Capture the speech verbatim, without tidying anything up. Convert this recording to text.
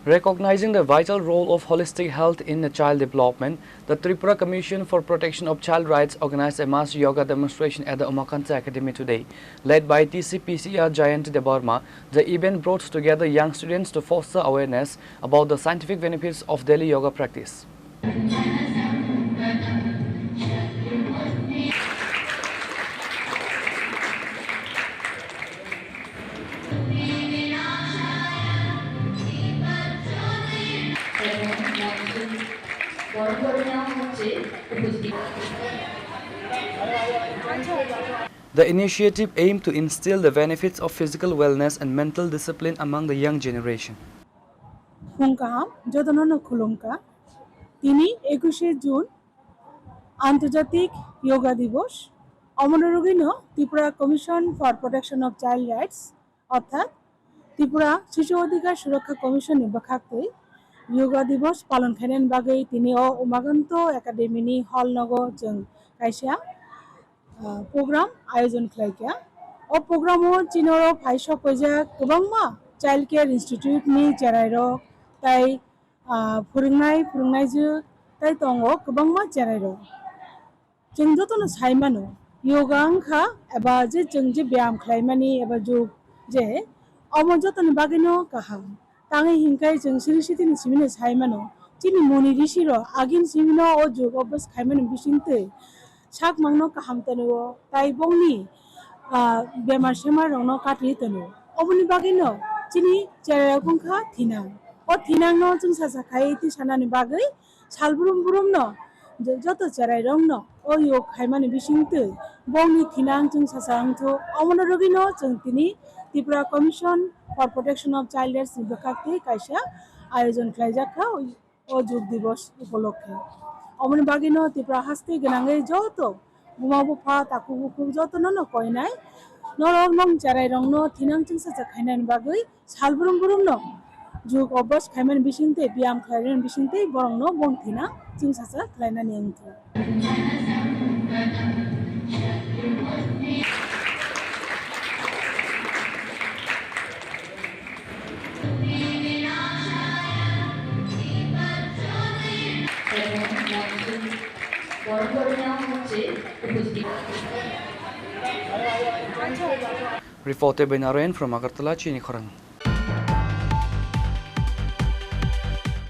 Recognizing the vital role of holistic health in the child development, the Tripura Commission for Protection of Child Rights organized a mass yoga demonstration at the Umakanta Academy today. Led by T C P C R Jayant Debbarma, the event brought together young students to foster awareness about the scientific benefits of daily yoga practice. The initiative aimed to instill the benefits of physical wellness and mental discipline among the young generation. Phung kaham, jotono no khulumkha. Tini ekush e June, Antarjatik Yoga Divos. Omono rwgwino Tripura Commission for Protection of Child Rights, orthat Tripura Shishu Adhikar Surakkha Commission ni bwkhaktwi Yoga Divos palon khainani bagwi tini o Umakanto Academy ni hall nogo chwng kaisa, ah, program ayojon khlaikha. O program o chini oro phai sok paijak kwbangma Child Care Institute ni cherairok tai, ah, phwrwngnai, phwrwngnaijwk tai tongo kwbangma cherairok. Chwng jotono sai mano, yoga wngkha eba je chwng je byam khlaimani eba jog je omo jotoni bagwino kaham. Tangwi hinkhai chwng siri sitini simino sai mano, chini muni risi rok agin simino o jog obos khaimani bisingtwi sak mangno kaham tonio, tai bongni, ah, bemar semar rokno kati tonio. Oboni bagwino chini cherai rok wngkha thinang. O thinangno chwng sacha khai twi sanani bagwi sal brum brumno je joto cherai rokno o yog khaimani bisingtwi bongni thinang chwng sacha wngthu. Omono rwgwino chwng tini Tripura Commission for Protection of Child Rights ni bwkhaktwi kaisa ayojon khlaijak kha o Yog Divos upolokhe. Omoni bagwino Tripura haste gwnangwi joto buma bupha, takhuk bukhuk jotono no koinai. Norok nong cherai rokno thinang chwngsacha khainani bagwi sal brum brumno jog obos khaimani bisingtwi, biyam khlainani bisingtwi borokno bong thinang chwngsacha khlainani wngkha. Reported by Narayan from Agartala, Chini Khorang.